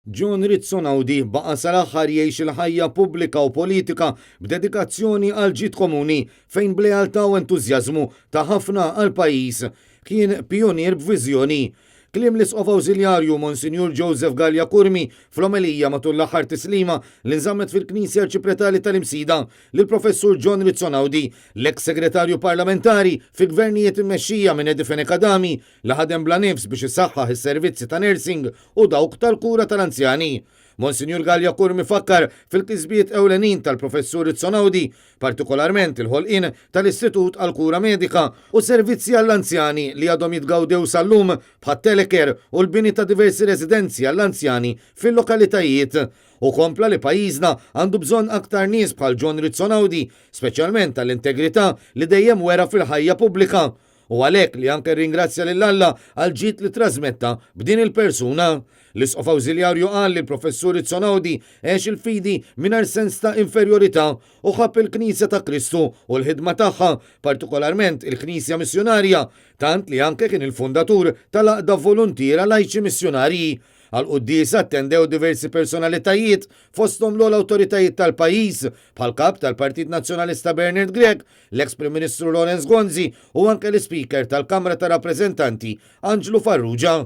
John Rizzo Naudi baqa' sal-aħħar jgħix il-ħajja pubblika u politika b'dedikazzjoni għall-ġid komuni fejn b'lealtà u entużjażmu ta ħafna għall-pajjiż. Kien pijunier b'viżjoni. Kliem l-Isqof Awżiljarju Monsinjur Joseph Galea Curmi fl-omelija matul l-aħħar tislima li nżammet fil-Knisja Arċipretali tal-Imsida lill-Professur John Rizzo Naudi, l-eks Segretarju Parlamentari fi gvernijiet immexxija minn Eddie Fenech Adami li ħadem bla nifs biex isaħħaħ is-servizzi ta' nursing u dawk tal-kura tal-anzjani. Monsinjur Galea Curmi fakkar fil-kisbiet ewlenin tal-Professur Rizzo Naudi, partikolarment il-ħolqien tal-Istitut għall-Kura Medika u servizzi għall-anzjani li għadhom jitgawdew sal-lum bħat-telecare u l-bini ta' diversi residenzi għall-anzjani fil-lokalitajiet. Hu kompla li pajjiżna għandu bżonn aktar nies bħal John Rizzo Naudi, speċjalment għall-integrità li dejjem wera fil-ħajja pubblika. U għalhekk li anke rringrazzja lil Alla għall-ġid li trażmetta b'din il-persuna. L-Isqof Awżiljarju qal li l-Professur Rizzo Naudi għex il-fidi mingħajr sens ta' inferjorità u ħabb il-Knisja ta' Kristu u l-ħidma tagħha, partikolarment il-Knisja Missjunarja, tant li anke kien il-fundatur tal-Għaqda Voluntiera Lajċi Missjunarji. Għall-quddiesa attendew diversi personalitajiet, fosthom l-ogħla awtoritajiet tal-pajjiż, bħall-Kap tal-Partit Nazzjonalista Bernard Grech, l-eks Prim Ministru Lawrence Gonzi u anke l-Ispeaker tal-Kamra tar-Rappreżentanti Anġlu Farrugia.